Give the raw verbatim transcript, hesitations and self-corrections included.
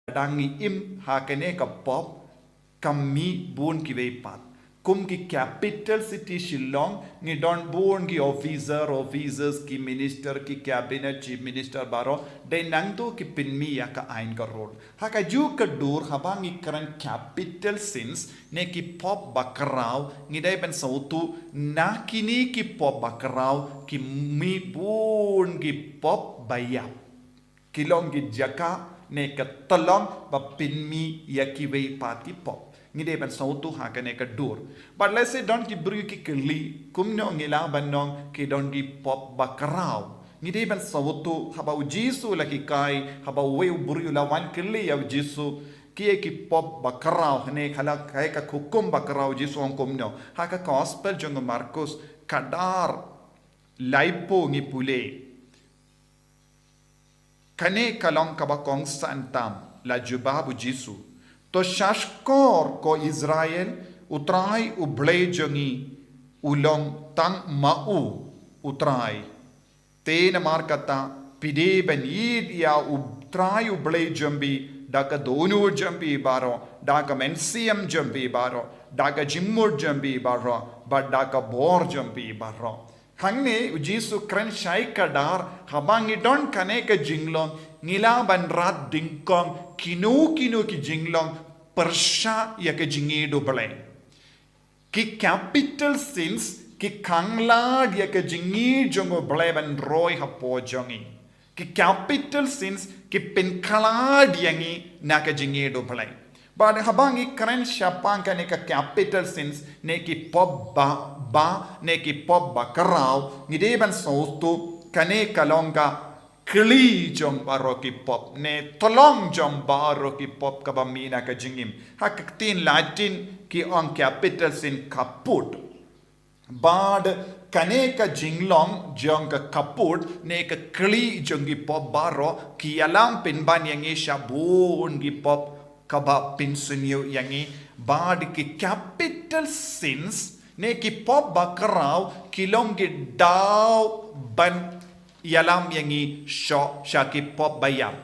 Lada ngi im ha kane ka pop, ka mih bun kiwei pat. Kum ki capital city Shillong, ngi don bun ki officer, officers, ki minister, ki cabinet, chief minister baroh, dei nangta ki pynmih ïa ka aiñ ka rule. Ha kajuh ka dur haba ngi kren capital sins, ne ki pop bakhraw, ngi dei ban sngewthuh, na kine ki pop bakhraw, ki mih bun ki pop baïap. Ki long ki jaka, ne ka tyllong, ba pynmih ïa kiwei pat ki pop. Ngi dei ban sngewthuh ha kane ka dur. Bad lehse don ki briew ki kylli, kumno ngi lah ban ong ki don ki pop bakhraw. Ngi dei ban sngewthuh, haba u Jisu u la hikai, haba uwei u briew u la wan kylli ïa u Jisu, ki ei ki pop bakhraw, ne ka la kaei ka hukum bakhraw, u Jisu u ong kumno. Ha ka gospel jong u Markus, ka dkhot laiphew ngi pule. Kane ka long kaba kongsan tam, la jubab u Jisu. To shahshkor ko Israel, u Trai u Blei jong ngi, u long tang ma u, u Trai. Te namar kata, phi dei ban ïeit ïa u Trai u Blei jong phi, da ka dohnud jong phi baroh, da ka mynsiem jong phi baroh, da ka jingmut jong phi baroh, bad da ka bor jong phi baroh. Hangne u Jisu u kren shai kdar, haba ngi don kane ka jinglong, ngi lah ban rat dyngkong, kino kino ki jinglong, pyrshah ïa ka jingïeit u Blei. Ki capital sins, ki khanglad ïa ka jingïeit jong u Blei ban roi hapoh jong ngi. Ki capital sins, ki pynkhlad ïa ngi na ka jingïeit u Blei. Bad haba ngi kren shaphang kane ka capital sins, ne ki pop ba, ba, ne ki pop bakhraw, ngi dei ban sngewthuh, kane ka long ka kli jong baroh ki pop, ne tyllong jong baroh ki pop kaba mih na ka jingim. Ha ka ktien Latin ki ong capital sin caput. Bad kane ka jinglong jong ka caput, ne ka kli jong ki pop baroh, ki ïalam pynban ïa ngi sha bun ki pop kaba pynsniew ïa ngi. Bad ki capital sins, ne ki pop bakhraw, ki long ki daw ban ïalam ïa ngi sha, sha ki pop baïap.